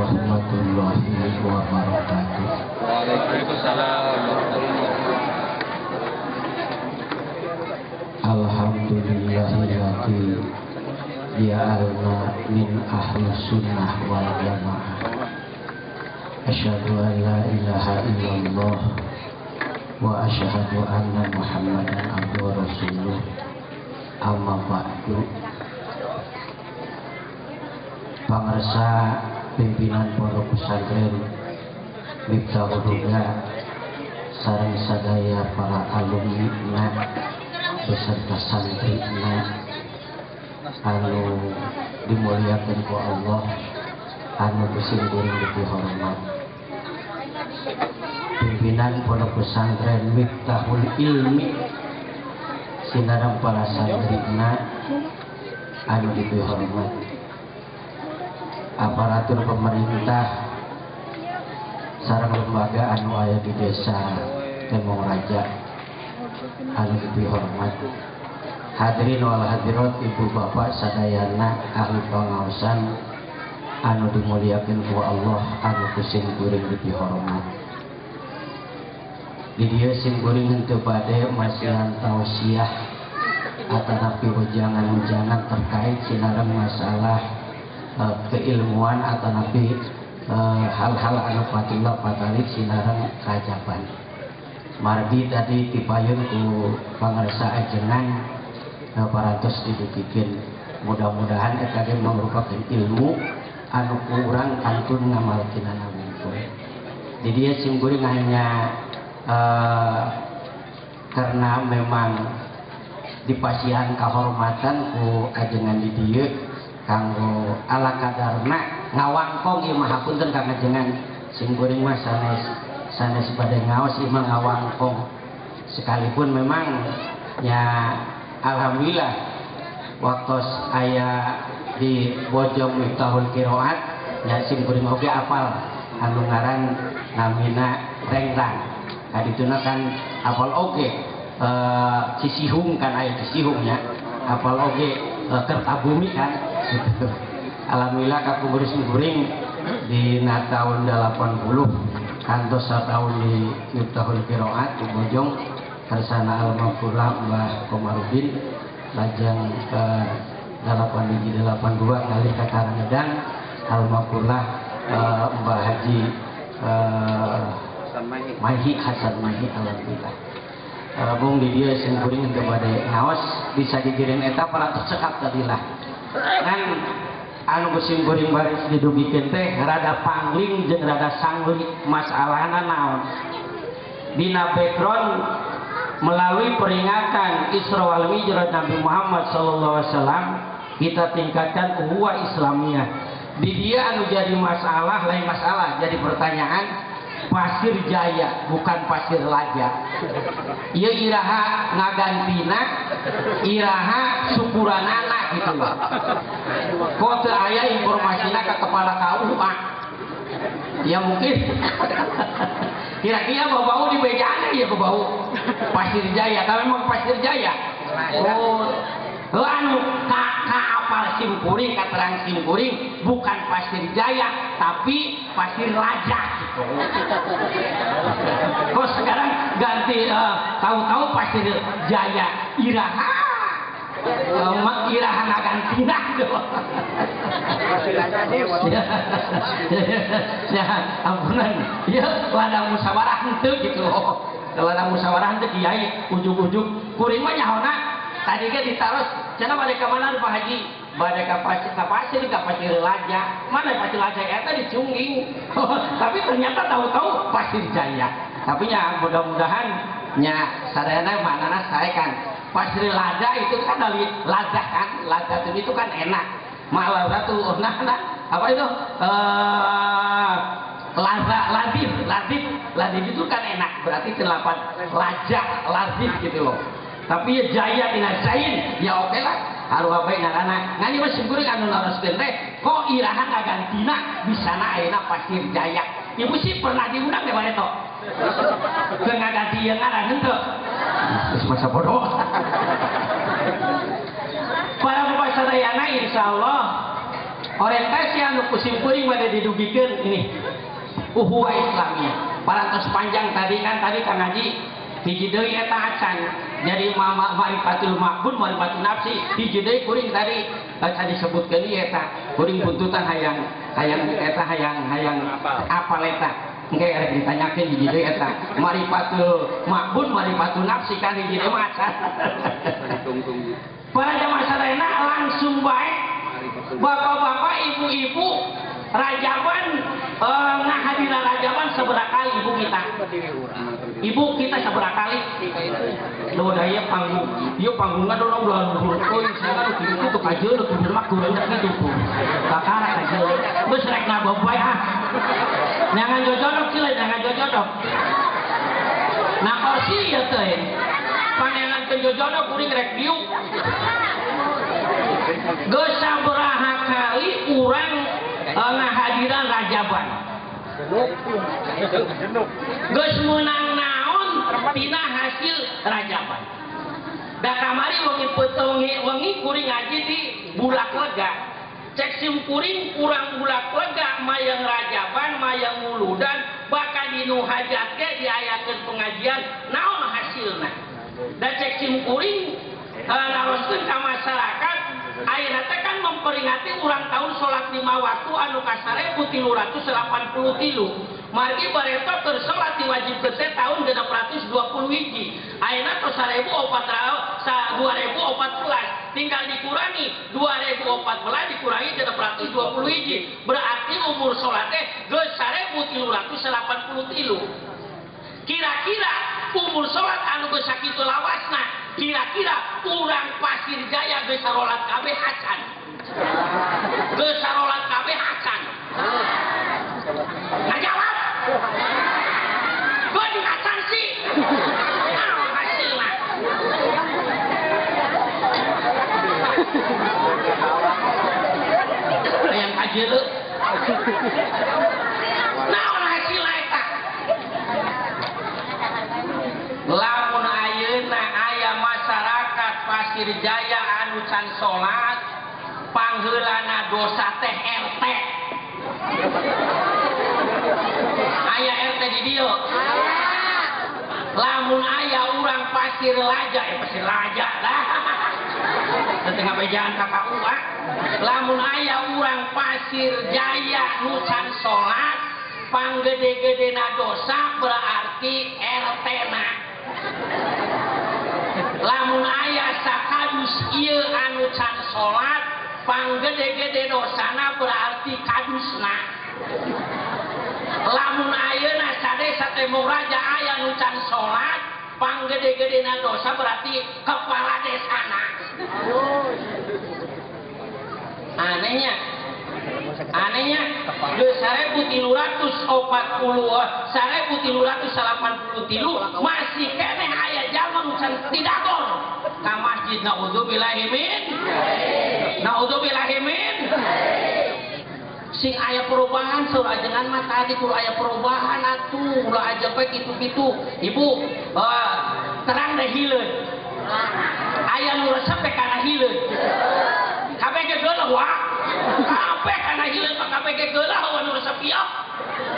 warahmatullahi wabarakatuh. Waalaikumsalam warahmatullahi wabarakatuh. Alhamdulillahilladzi ja'alna min ahli sunnah wal jamaah. Asyhadu an la ilaha illallah wa asyhadu anna Muhammadan abduhu wa rasuluh. Amma ba'du. Pangersa pimpinan Pondok Pesantren Miftahul Huda sareng sadaya para alumni beserta santri anu dimuliakan ku Allah, anu kusim kuring dihormat. Pimpinan Pondok Pesantren Miftahul Ilmi sinareng para santri anu dihormat, aparatur pemerintah sareng lembaga anu aya di desa Temong Raja anu dihormat, hadirin wal hadirat, ibu bapak sadayana ahli pangaosan anu dimuliakeun ku Allah, anu ku sim kuring dihormat. Di dieu sim kuring henteu bade masihan tausiah atanapi wejangan-wejangan terkait sinareng masalah keilmuan atanapi hal-hal anu patula patali sinareng kajaban. Margi tadi tipayun ku pangersa ajengan parantos didugikeun, mudah-mudahan eta ge merupakan ilmu anu kurang kantun ngamalkeunana wungkul. Di dieu sim kuring hanya karena memang dipasihan kahormatan ku ajengan di dieu kanggo ala kadarna ngawangkong ieu mah, hapunten kang ajengan, sim kuring mah sanes sanes bade ngaos, ieu mah ngawangkong. Sekalipun memang ya alhamdulillah waktu aya di Bojong Miftahul Qiraat ya sim kuring oge apal anu ngaran namina Rengrang. Kadituna kan apal oge Cisihung kan, aya Cisihung nya, apal oge Kertabumi kan gitu. Alhamdulillah kapungkur sim kuring di tahun 80 kantos tahun di Miftahul Qiraat di Bojong kersana almarhumah Mbah Komarudin, lajeng ke 81 82 ngalih ka Karangedang almarhumah Mbah Haji Mahi Hasan Mahi. Alhamdulillah bung di dieu sim kuring henteu bade ngaos bisa digiring eta parantos cekap tadi lah kan. Anu sim kuring baris didugikeun teh rada pangling jeung rada sangli masalahna naon dina background melalui peringatan Isra wal Mi'raj Nabi Muhammad sallallahu alaihi wasallam kita tingkatkan ukhuwah Islamiyah. Di dia anu jadi masalah lain masalah, jadi pertanyaan Pasir Jaya bukan Pasir Laja. Ieu iraha ngagantina, iraha syukuranana gitu loh. Kok teu aya informasina ka kepala KUA? Ya mungkin kira-kira bau di bejana ya bau Pasir Jaya, tapi memang Pasir Jaya. Oh, anu ka apal sim kuring, katerang sim kuring bukan Pasir Jaya tapi Pasir Laja gitu. Kok sekarang ganti tahu-tahu Pasir Jaya, iraha iraha ngagantina gitu. Ya, ampunan. Ya, ladang musyawarah henteu gitu. Ladang musyawarah henteu kiai ujug-ujug kuring mah nyahona tadi ge ditaros cenah bade ka mana Pak Haji? Bade ka pasir, ka pasir, ka Pasir Laja. Mana Pasir Laja eta di Cungging. Tapi ternyata tahu-tahu Pasir Jaya. Tapi nya mudah-mudahan nya sadayana maknana sae kan. Pasir Laja itu kan dari lada kan, lada itu kan enak. Malah tuh nah, nah apa itu? Laza, ladif, ladif, ladif itu kan enak. Berarti delapan laja, ladif gitu loh. Tapi ya jaya tina zain, ya oke lah. Haru apa ngaranna. Ngan ieu mah sim kuring anu naroskeun teh kok iraha ngagantina bisana ayeuna Pasir Jaya. Ibu sih pernah diundang deh Pak Eto. Ke ngaganti ieu ngaran henteu. Geus masa bodoh. Para bapak sadayana insyaallah Orientasi anu ku simkuring bade didugikeun ini uhuwa Islamiyah. Parantos panjang tadi kan tadi Kang Haji hiji deui eta acan. Jadi marifatul ma'bud marifatul nafsi hiji deui kuring tadi tadi disebutkeun ieu eta kuring buntutan hayang hayang eta hayang hayang apal eta. Engke rek ditanyakeun hiji deui eta marifatul ma'bud marifatul nafsi kan hiji deui mah acan. Para jamaah sadayana langsung bae bapak-bapak ibu-ibu rajaban ngahadiran rajaban seberapa kali ibu kita? Ibu kita seberapa kali? Loh dah ieu panggung, ieu panggungna dorong ulah luhur euy, saya kan kitu tuh kajeun kudu mah kurang kitu tuh. Kakara kajeun. Geus rek ngabob bae ah. Jangan jojodok sih, jangan jojodok. Nah kursi ieu teh. Pangeran teu jojodok kuring rek diuk. Geus sabaraha kali urang ngahadiran rajaban. Geus meunang naon tina hasil rajaban. Da kamari wengi peuteung wengi kuring ngaji di Bulak Lega. Cek sim kuring urang Bulak Lega mayang rajaban, mayang muludan, bahkan dinu hajat ge diayakeun pengajian naon hasilna. Da cek sim kuring naroskeun ka masyarakat ayeuna teh kan memperingati ulang tahun salat 5 waktu anu ka 1383. Margi bareto keur salat diwajibkeun teh tahun 621. Ayeuna tos 2014 tinggal dikurangi 2014 dikurangi 621. Berarti umur salat teh geus 1383. Kira-kira umur salat anu geus sakitu lawasna, kira-kira urang Pasir Jaya geus sarolat kabeh acan. Geus sarolat kabeh acan. Ngajawab. Geuning acan sih. Naon hasilna? Hayang kajeuleuh. Naon hasilna eta? Lamun ayeuna aya masyarakat Pasir Jaya anu can salat, pangheulana dosa teh RT. Aya RT di dieu. Lamun aya urang Pasir Laja, Pasir Laja lah. Tengah bejaan KKU ah. Lamun aya urang Pasir Jaya nu can salat, panggede-gedena dosa berarti RT-na. Lamun aya sakadus ieu anu can salat, panggede-gede dosana berarti kadusna. Lamun ayeuna sadesa Tembong Raja aya nu can salat, panggede-gedena dosa berarti kepala desana. Anehnya, anehnya geus 1340 1383 masih keneh aya jalma nu can tidagor ka masjid. Naudzubillahi min naudzubillahi min. Sing aya perubahan saur ajengan mah tadi kudu aya perubahan atuh ulah aja bae kitu-kitu. Ibu terang deh hileun. Aya nu resep kana hileun. Kabeh ge geuleuh wah. Kabeh kana hileun mah kabeh ge geuleuh anu resep ieu.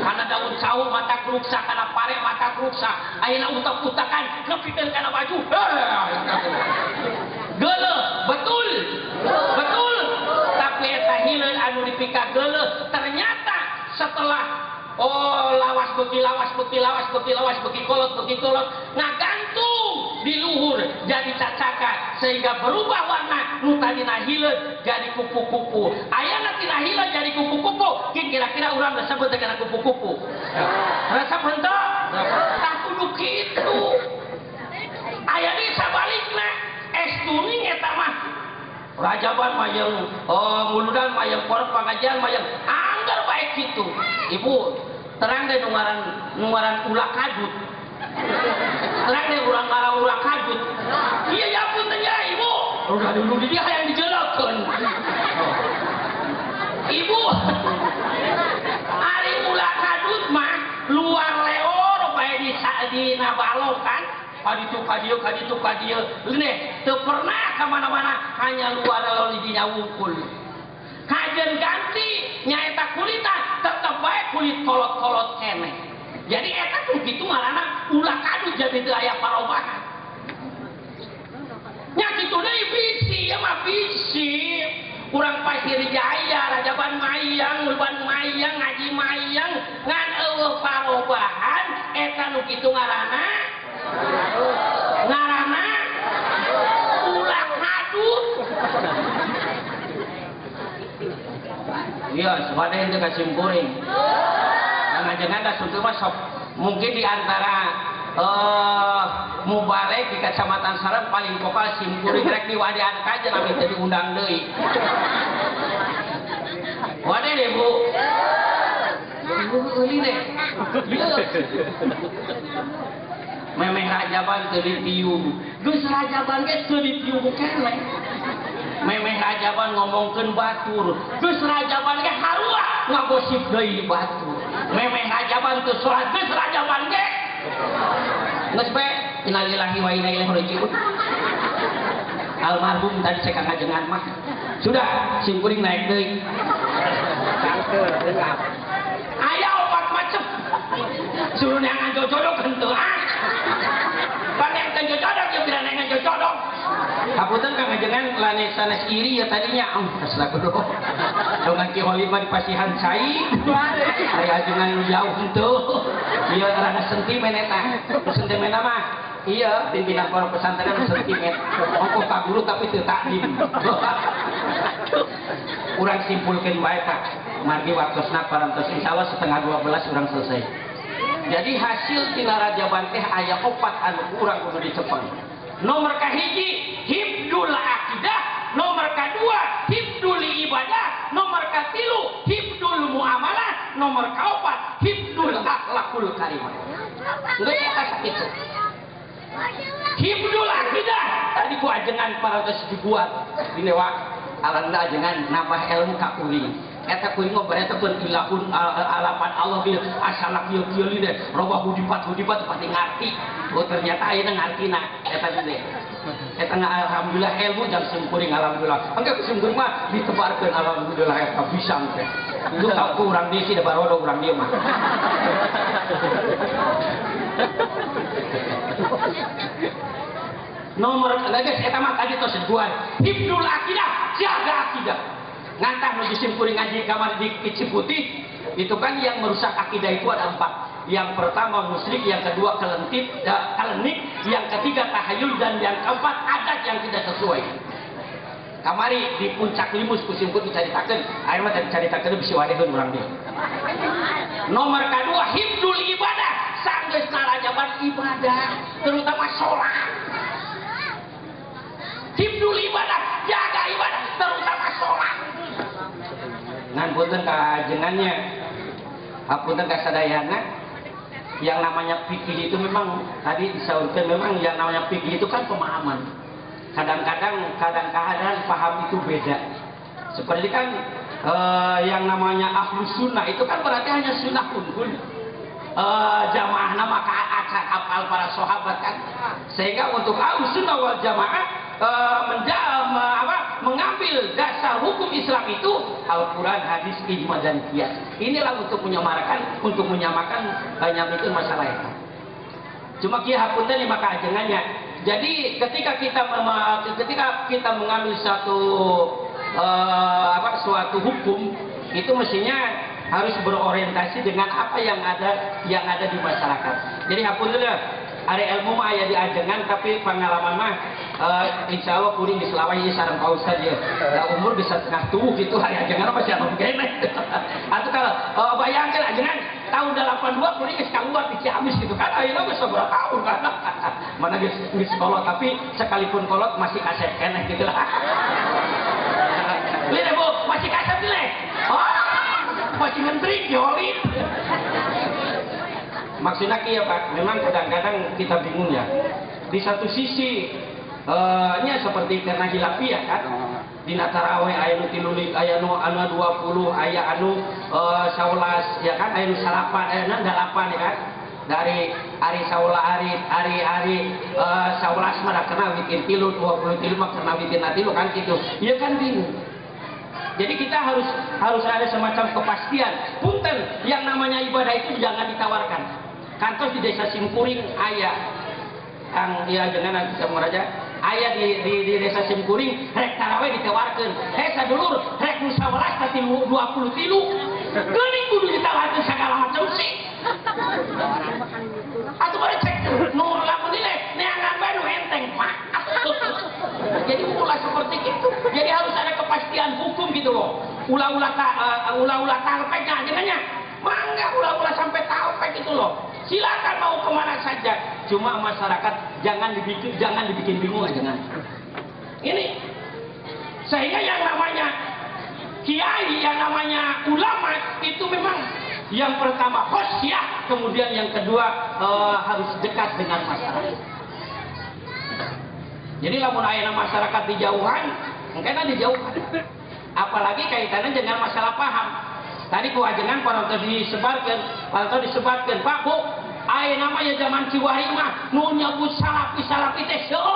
Kana daun sahu mata keruksa, kana pare mata keruksa. Ayeuna utak-utakan nepikeun kana baju. Geuleuh, betul. Betul. Tapi eta hileun anu dipika geuleuh ternyata setelah oh lawas beuki lawas beuki lawas beuki lawas beuki kolot ngagantung di luhur jadi cacakan sehingga berubah warna nu tadina hileun jadi kupu-kupu. Ayeuna tina hileun jadi kupu-kupu, kira-kira urang resep teh kana kupu-kupu. Resep henteu? Tah kudu kitu. Aya di sabalikna es tuning eta mah rajaban mayang muludan mayang korep pangajian mayang anggar bae kitu. Ibu terang deh nungaran ulah kadut. Terang deh urang ngaran ulah kadut. Iya ya punten ya ibu. Udah dulu di dia hayang dijelokeun. Ibu ari ulah kadut mah luar leor bae di nabalong kan. Kaditu kadieu kaditu kadieu. Leuh teu pernah ka mana-mana hanya luar leor di dinya wungkul. Kaji Ajen ganti nyaeta kulita tetep bae kulit kolot-kolot keneh. Jadi eta tuh kitu ngaranna ulah kadut jadi teu aya parobahan. Nya kitu deui bisi ieu mah bisi. Urang Pasir Jaya, Rajaban mayang, Ulban mayang, ngaji mayang, ngan eueuh parobahan eta nu kitu ngaranna ngaranna ulah kadut. Iya, sebada itu kasimpuring. Ngajengan da suntu mah sok mungkin di antara mubalek di Kecamatan Sarang paling vokal simkuring rek di wadian kajen abi teh diundang deui. Wade deh Bu. Euy deh. Memeh rajaban teu ditiung. Geus rajaban ge teu ditiung keneh. Memeh rajaban ngomongkeun batur. Geus rajaban ge harua ngagosip deui batur. Memeh rajaban teu salat geus rajaban ge geus bae innalillahi wa inna ilaihi raji'un. Almarhum tadi cek ngajengan mah. Sudah simkuring naik deui. Aya opat macem. Suruh neangan jojodok henteu ah. Paneng teh jojodok ye bila neangan jojodok. Hapunten Kang Ajengan lanes sanes iri ya tadinya. Astagfirullah. Dongan Ki Holid mah dipasihan cai. Ari ajengan nu jauh henteu. Ieu rada sentimen eta. Sentimen mah iya pimpinan pondok pesantren sentimen. Ongkoh ka guru tapi teu takdim. Urang simpulkeun wae Pak. Margi waktosna parantos insyaallah 11:30 urang selesai. Jadi hasil tina rajaban teh aya opat anu urang kudu dicepeng. Nomor kahiji hibdul akidah, nomor kedua hibdul ibadah, nomor katilu hibdul muamalah, nomor kaopat hibdul akhlakul karimah. Geus eta sakitu. Hibdul akidah tadi ku ajengan parantos dibuat dinewa alhamdulillah ajengan nambah ilmu ka kuring. Eta kuring mah berarti pun ilahun alapan Allah bil asalak kieu kieu deh robah hudipat hudipat pasti ngarti. Oh ternyata ayeuna ngartina eta teh. Eta alhamdulillah ilmu jang simkuring alhamdulillah. Engke simkuring mah ditebarkeun alhamdulillah eta bisa teh. Lu tau ku urang dieu sih da barodo urang dieu mah. Nomor geus eta mah tadi tos dua. Hibdul akidah, jaga akidah. Ngantah nuju simkuring ngaji kamar di Ciputih itu kan yang merusak akidah itu ada empat. Yang pertama musyrik, yang kedua kelentit, kelenik, yang ketiga tahayul, dan yang keempat adat yang tidak sesuai. Kamari di puncak limus ku simkuring dicaritakeun, aya mah dicaritakeun bisi wadeheun urang dieu. Nomor kedua hibdul ibadah, sanggeus narajaban ibadah, terutama salat. Hibdul ibadah, jaga ibadah, terutama salat. Ngan punten kajengannya, hapunten kasadayana, yang namanya fikih itu memang tadi disaurkan memang yang namanya fikih itu kan pemahaman. Kadang-kadang paham itu beda. Seperti kan yang namanya ahlus sunnah itu kan berarti hanya sunnah unggul. Jamaah nama acak apal para sahabat kan. Sehingga untuk ahlus sunnah wal jamaah mengambil dasar hukum Islam itu Al-Quran, hadis, ijma dan qiyas. Inilah untuk menyamakan banyak itu masalah itu. Cuma kieu hapunten maka ajengannya. Jadi ketika kita mengambil suatu suatu hukum itu mestinya harus berorientasi dengan apa yang ada di masyarakat. Jadi hapunten ari ilmu mah aya di ajengan tapi pengalaman mah insya Allah kuring di selawai sareng Pak Ustad ya. Da umur bisa setengah tuh gitu hari ajengan masih anu keneh. Atau kalau bayangkan ajengan tahun 82 kuring geus kaluar di Ciamis gitu kan ayeuna geus sabaraha tahun kan. Mana geus kolot tapi sekalipun kolot masih kasep keneh gitu lah. Lihat Bu, masih kasep leh. Oh, masih ngentrik jolin. Maksudnya iya Pak, memang kadang-kadang kita bingung ya. Di satu sisi nya seperti karena hilafiyah kan. Dina tarawih aya nu 23, aya nu anu 20, aya anu 11 ya kan, aya nu 8, aya nu 8 ya kan. Dari hari saula hari hari hari 11 mah kena witir 3, 23 mah kena witir 3 kan gitu. Iya kan bingung. Jadi kita harus harus ada semacam kepastian. Punten, yang namanya ibadah itu jangan ditawarkan. Kantos di desa Simkuring aya Kang, ya jangan nanti sama raja aya di desa Simkuring rek taraweh ditawarkan. Hei sadulur, rek nu 11 tapi 23, geuning kudu ditawarkan segala macam sih. Atau pada cek nu lamun nilai neangan bae nu enteng, Pak. Jadi ulah seperti itu. Jadi harus ada kepastian hukum gitu loh. Ulah-ulah ulah-ulah talpeknya jangannya. Mangga ulah-ulah sampai talpek itu loh. Silakan mau kemana saja. Cuma masyarakat jangan dibikin bingung aja, jangan. Ini sehingga yang namanya kiai, yang namanya ulama itu memang yang pertama khosyah, kemudian yang kedua harus dekat dengan masyarakat. Jadi lamun ayana masyarakat dijauhan, mungkin dijauhan. Apalagi kaitannya dengan masalah paham. Tadi ku ajengan parantos disebarkan, parantos disebarkan, Pak, Bu, aya namanya zaman kiwari mah nu nyebut salafi salafi teh seueur.